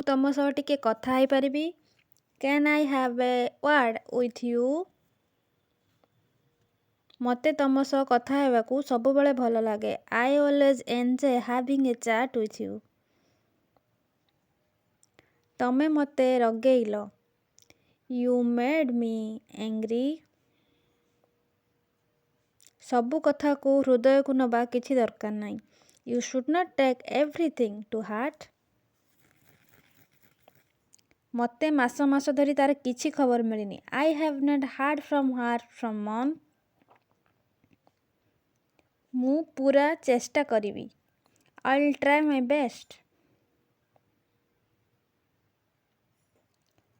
ତମ ସହ ଟିକେ କଥା ହେଇପାରିବି? Can I have a word with you? ମୋତେ ତମ ସହ କଥା ହେବାକୁ ସବୁବେଳେ ଭଲ ଲାଗେ। I always enjoy having a chat with you. ତମେ ମୋତେ ରଗେଇଲ। You made me angry. ସବୁ କଥାକୁ ହୃଦୟକୁ ନେବା କିଛି ଦରକାର ନାହିଁ। You should not take everything to heart. ମୋତେ ମାସ ମାସ ଧରି ତା'ର କିଛି ଖବର ମିଳିନି। I have not heard from her for months. ମୁଁ ପୂରା ଚେଷ୍ଟା କରିବି। I will try my best.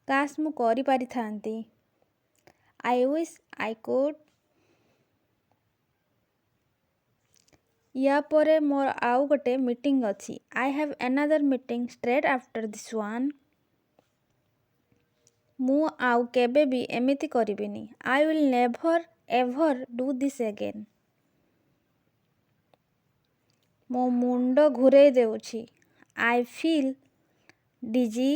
କାଶ ମୁଁ କରିପାରିଥାନ୍ତି। I wish I could. ୟା ପରେ ମୋର ଆଉ ଗୋଟେ ମିଟିଂ ଅଛି। I have another meeting straight after this one. ମୁଁ ଆଉ କେବେ ବି ଏମିତି କରିବିନି। I will never ever do this again. ମୋ ମୁଣ୍ଡ ଘୂରେଇ ଦେଉଛି। I feel dizzy.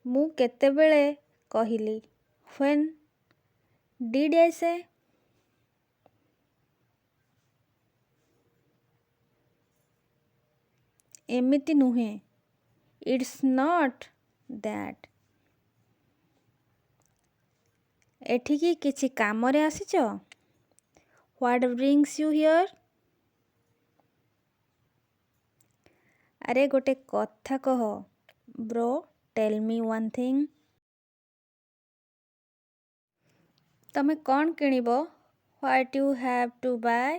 ମୁଁ କେତେବେଳେ କହିଲି? When did I say? ଏମିତି ନୁହେଁ। It's not that. ଏଠିକି କିଛି କାମରେ ଆସିଛ? What brings you here? ଆରେ ଗୋଟେ କଥା କହ। Bro, tell me one thing. ତମେ କ'ଣ କିଣିବ? What you have to buy?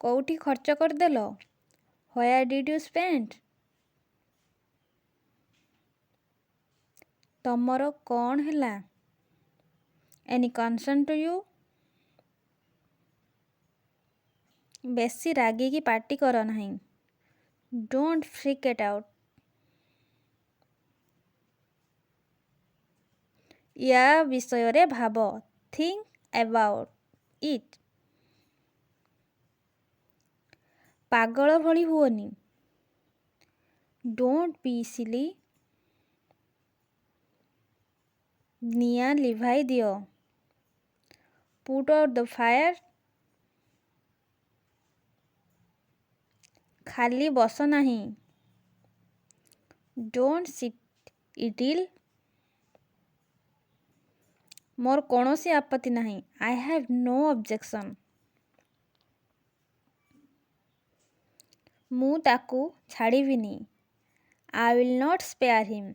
କୋଉଠି ଖର୍ଚ୍ଚ କରିଦେଲ? Where did you spend? ତମର କ'ଣ ହେଲା? Any concern to you? ବେଶୀ ରାଗିକି ପାଟି କର ନାହିଁ। Don't freak it out. ୟା ବିଷୟରେ ଭାବ। Think about it. ପାଗଳ ଭଳି ହୁଅନି। Don't be silly. ନିଆଁ ଲିଭାଇ ଦିଅ। Put out the fire. ଖାଲି ବସ ନାହିଁ। Don't sit idle. ମୋର କୌଣସି ଆପତ୍ତି ନାହିଁ। I have no objection. ମୁଁ ତାକୁ ଛାଡ଼ିବିନି। I will not spare him.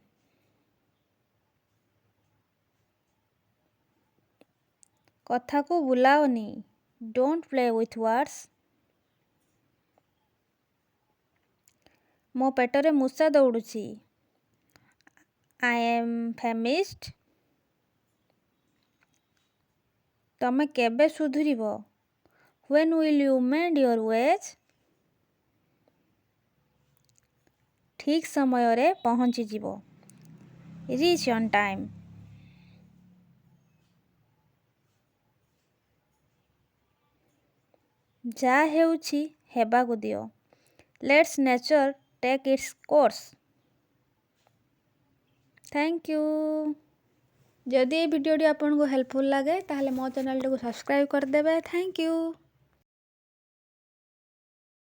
କଥାକୁ ବୁଲାଅନି। Don't play with words. ମୋ ପେଟରେ ମୂଷା ଦୌଡ଼ୁଛି। I am famished. ତମେ କେବେ ସୁଧୁରିବ? When will you mend your ways? ଠିକ୍ ସମୟରେ ପହଞ୍ଚିଯିବ। Reach on time. ଯାହା ହେଉଛି ହେବାକୁ ଦିଅ। Let nature take its course. Thank you. ଯଦି ଏ ଭିଡ଼ିଓଟି ଆପଣଙ୍କୁ ହେଲ୍ପଫୁଲ୍ ଲାଗେ, ତାହେଲେ ମୋ ଚ୍ୟାନେଲଟିକୁ ସବସ୍କ୍ରାଇବ୍ କରିଦେବେ। Thank you.